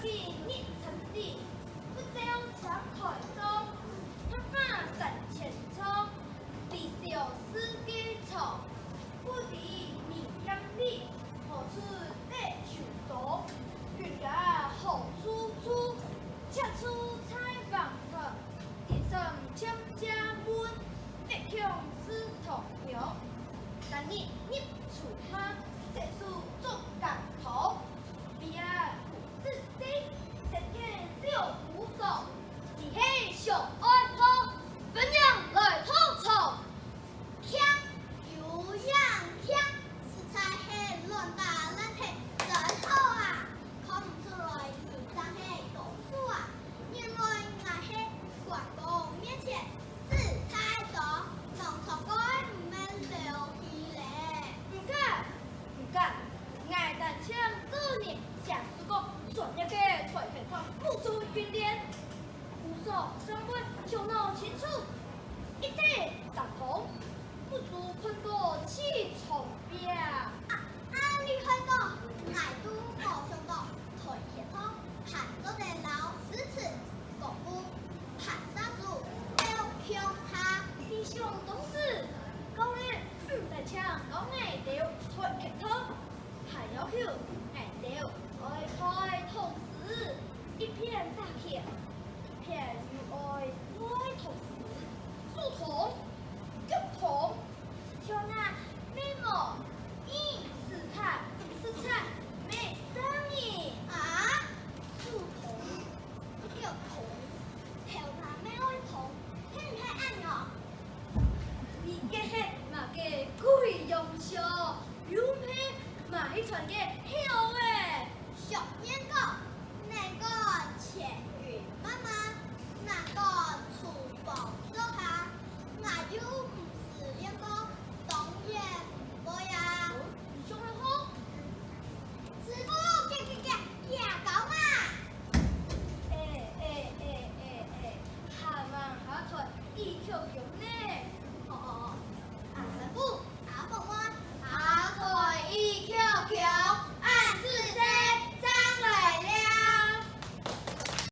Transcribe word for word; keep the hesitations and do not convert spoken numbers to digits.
日日尋你，不照青苔霜。白髮三千丈，離愁似雞腸。不知明鏡里，何處得秋霜？君家何處住？赤足在黃河，天上千家門，百孔似銅鐘。但你入廚下，洗手作羹湯。 彼岸無事事，先遣小姑送，你係相愛婆，分娘來討床。強又硬強，實在係亂打亂踢真好啊！看毋出來你正係公主啊！原來𠊎係關公面前使大刀，啷錯怪毋免流血咧。毋敢，毋敢， 𠊎單淨做人寫書講專業个跆拳道武術訓練，武術上會頭腦清楚，一體三通，武術看過起床邊。啊，啊，你看過，𠊎都無想到跆拳道還做得摎詩詞歌賦、彈沙書鬥共下。弟兄同事，講个毋單淨講𠊎兜跆拳道， 還要求𠊎兜愛背唐詩，一片打拳，一片又愛